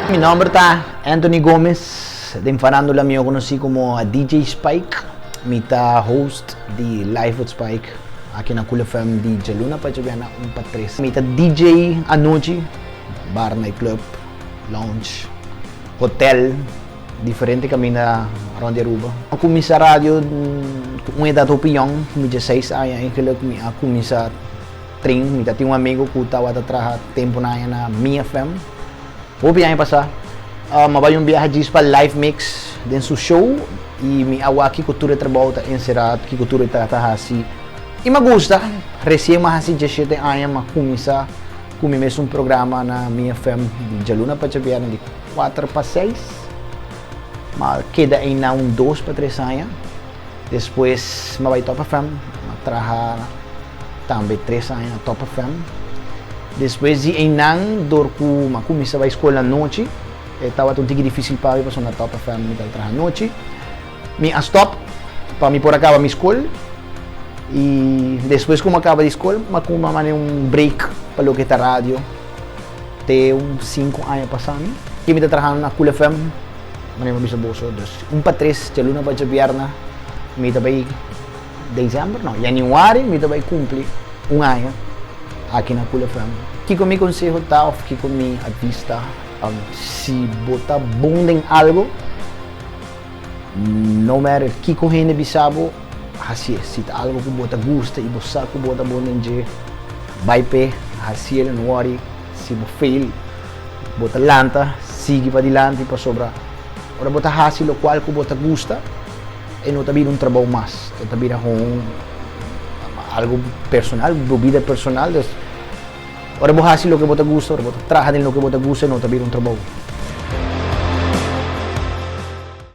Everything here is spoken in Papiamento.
Mi nomber ta Anthony Gomez, den farándula mi conocí como DJ Spike. Mi ta host di Live with Spike aki na Cool FM di djaluna pa djabièrnè 1 pa 3. Mi ta DJ anochi, bar, nightclub, lounge, hotel, diferente caminda rond di Aruba. A cuminsa radio cu un edad hopi yong, cu mi 16 aña eigenlijk mi a cuminsa train. Mi tin un amigo cu tawata traha tempo na na Mi FM. Hopi aña pasa. M'a bay un biaha djis pa live mix den su show y mi a wak kico tur e trabou ta encera, kico tur e ta hasi. Y m'a gusta, recien m'a hasi 17 aña, m'a cuminsa cu mi mes un programa na Mi FM di djaluna pa djabièrnè di 4 pa 6. M'a keda na un 2 pa 3 aña. Despues m'a bay Top FM, m'a traha tambe 3 aña na Top FM. Despues di einan, door cu m'a cuminsa bay scol anochi, tabata un tiki dificil pa mi pasobra na Top FM mi tabata traha anochi. Mi a stop pa mi por a caba mi scol y despues cu mi a caba di scol, m'a tuma un break pa loke ta radio te un 5 aña pasa. Y mi ta trahando na Cool FM, manera mi a bisa boso, dus 1 pa 3, djaluna pa djabièrnè, mi ta bay december, no, januari, mi ta bay cumpli un aña aki na Cool FM. Kiko mi conseho ta of kiko mi advies ta? Si bo ta bon den algo, no matter kiko hende bisa bo, haci'e. Si ta algo cu bo ta gusta y bo sa cu bo ta bon den dje, bay pe, haci'e, no worry. Si bo fail, bo ta lanta, sigui padilanti, pasobra ora bo ta haci locual cu bo ta gusta, e no ta bira un trabou mas, e ta bira un algo personal, bo bida personal. Dus ora bo haci loke bo ta gusta, ora bo ta traha den loke bo ta gusta, no ta bira un trabou.